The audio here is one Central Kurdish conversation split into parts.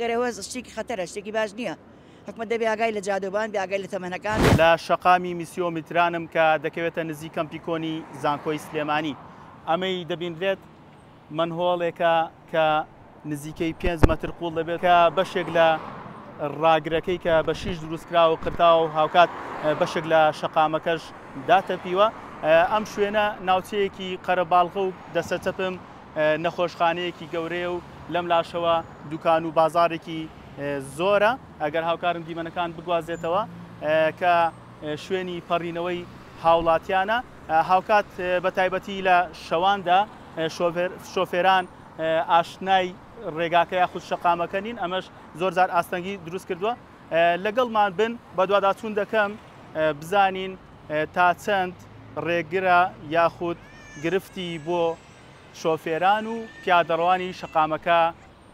ئەوە شتێکی خەتەرە، شتێکی باش نییە. حکومەت دەبێ ئاگای لە جادەوبان بێ، ئاگای لە تەمەنەکان بێ. لە شەقامی میسیۆ میترانم کە دەکەوێتە نزیک کەمپی کۆنی زانکۆی سلێمانی. ئەمەی دەبینرێت مەنهۆڵێکە کە نزیکەی 5 مەتر قوڵ دەبێت کە بەشێک لە ڕاگرەکەی کە بە شیش دروستکراوە و قرتاوە و هاوکات بەشێک لە شەقامەکەش داتەپیوە. ئەم شوێنە ناوچەیەکی قەرەباڵغە و دەسەچەپم نەخۆشخانەیەکی گەورەیە و لەم لاشەوە دوکان و بازاڕێکی زۆرە ئەگەر هاوکارم دیمەنەکان بگوازێتەوە کە شوێنی پەڕینەوەی هاوڵاتیانە هاوکات بە تایبەتی لە شەواندا شۆفێران ئاشنای ڕێگاکە یاخود شەقامەکە نین ئەمەش زۆر جار ئاستەنگی دروست کردووە لەگەڵمان بن بەدواداچوون دەکەم بزانین تا چەند ڕێگرە یاخود گرفتی بۆ شۆفێران و پیادەڕەوانی شەقامەکە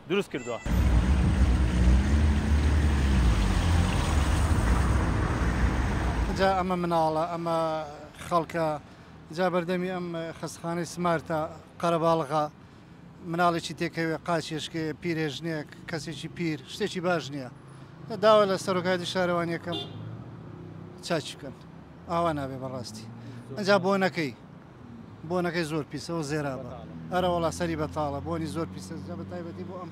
دروست کردووە. جا ئەمە مناڵە ئەمە خەڵکە جا بەردەمی ئەم خەستخانەی سمارتە قەرەباڵغە مناڵێکی تێکەوێ قاچێشکێ پیرێژنێک کەسێکی پیر شتێکی باش نییە داوا لە سەرۆکایەتی شارەوانیەکەم چاکی بکەن ئاوا نابێ بەڕاستی ئەجا بۆنەکەی بۆنەکەی زۆر پیسە و زێرابە ئەرەوەڵا سەری بەتاڵە بۆنی زۆر پیسە بە تایبەتی بۆ ئەم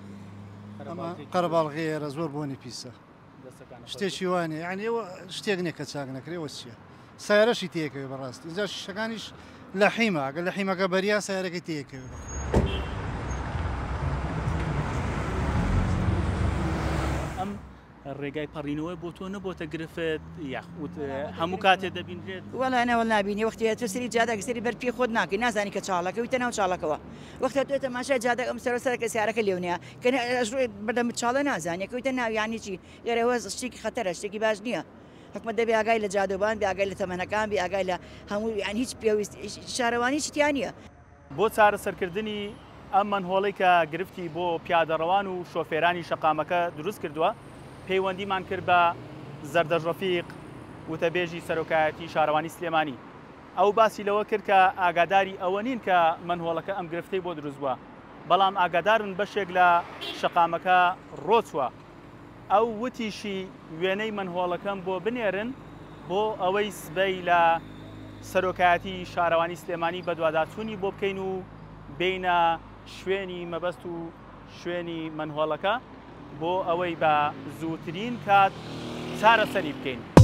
ئەمە قەرەباڵغێرە زۆر بۆنی پیسە شتێکی وانە یعنی ئەوە شتێک نییە کە چاک نەکرێ ئەوە چییە سیارەشی تێکەوێ بەڕاستی اینجا شیشەکانیش لە حیمە ئەگەر لە حیمەکە بەریا سیارەکەی تێکەوێ. ئەم ڕێگای پەڕینەوەی بۆ تۆ نەبۆتە گرفت یاخود هەموو کاتێ دەبینرێت؟ وەڵا نا وەڵا نابینی وەختی تۆ سەری جادەکە سەری بەر پێی خۆت ناکەی نازانی کە چاڵەکە ویتە ناو چاڵەکەوە وەختە تۆ تەماشای جادە ئەم سەرە سەرەکە سیارەکە لێو نییە کە ئەژڕۆی بەردەمت چاڵە نازانی کەویتە ناو یانی چی لێرە وەز شتێکی خەتەرە شتێکی باش نییە حکومەت دەبێ ئاگای لە جادەوبان بێ ئاگای لە تەمەنەکان بێ ئاگای لە هەموو یانی هیچ پێویست شارەوانی هیچ تیا نییە. بۆ چارەسەرکردنی ئەم مەنهۆڵەی کە گرفتی بۆ پیادەڕەوان و شۆفێرانی شەقامەکە دروست کردووە، پەیوەندیمان کرد بە زەردەشت ڕەفیق، وتەبێژی سەرۆکایەتی شارەوانی سلێمانی. ئەو باسی لەوە کرد کە ئاگاداری ئەوە نین کە مەنهۆڵەکە ئەم گرفتەی بۆ دروست بووە، بەڵام ئاگادارن بەشێک لە شەقامەکە ڕۆچووە. ئەو وتیشی، وێنەی مەنهۆڵەکەم بۆ بنێرن بۆ ئەوەی سبەی لە سەرۆکایەتی شارەوانی سلێمانی بەدواداچوونی بۆ بکەین و بێینە شوێنی مەبەست و شوێنی مەنهۆڵەکە بۆ ئەوەی بە زووترین کات چارەسەری بکەین.